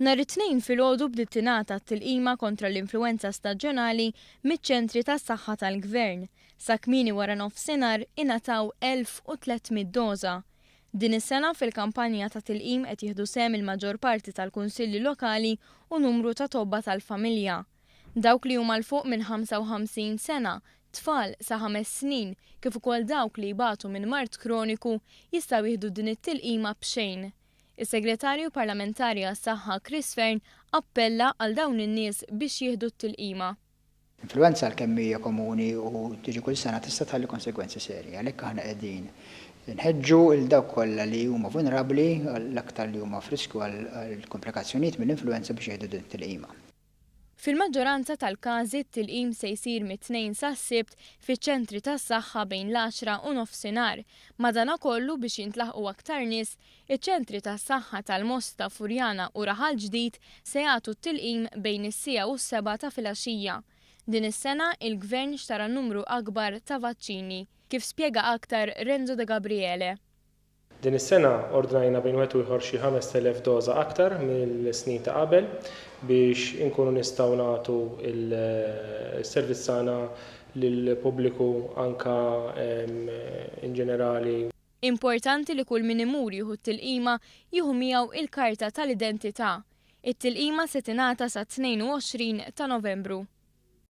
Nhar it-Tnejn filgħodu bdiet tingħata t-tilqima kontra l-influwenza staġjonali miċ-ċentri tas-saħħa tal-Gvern. Sa kmieni waranofsinhar ingħataw 1,300 doża. Din is-sena fil-kampanja ta' tilqim qed jieħdu sehem il-maġġor parti tal-kunsilli lokali u numru ta' tobba tal-familja. Dawk li huma 'l fuq minn 55 sena, tfal sa ħames snin kif ukoll dawk li jbatu minn mard kroniku jistgħu jieħdu din it-tilqima b'xejn. Is-Segretarju Parlamentari għas-Saħħa Chris Fearne appella għal dawn in-nies biex jieħdu t-tilqima. Influwenza għalkemm hija komuni u tiġi kull sena tista' tħalli konsegwenzi serji. Għalhekk aħna qegħdin inħeġġu lil dawk kollha li huma vulnerabbli, l-aktar li huma f'riskju għal komplikazzjonijiet mill-influwenza biex jieħdu din it-tilqima. Fil-maġġoranza tal-każi t-tilqim se jsir mit-Tnejn sas-Sibt fiċ-ċentri tas-saħħa bejn l-għaxra u nofsinhar. Madanakollu biex jintlaħqu aktar nies, iċ-ċentri tas-saħħa tal-Mosta, Furjana u Raħal Ġdid se jagħtu t-tilqim bejn is-siegħa u s-sebgħa ta' filgħaxija. Din is-sena, il-Gvern xtara numru akbar ta' vaċċini, kif spjega aktar Renzo Degabriele. Din is-sena ordnajna bejn wieħed u ieħor xi 5,000 doża aktar mill-snin ta' qabel biex inkunu nistgħu nagħtu s-servizz tagħna lill-pubbliku anke in ġenerali. Importanti li kull min imur jieħu t-tilqima jieħu miegħu il-karta tal-identità. It-tilqima se tingħata sat-22 ta' Novembru.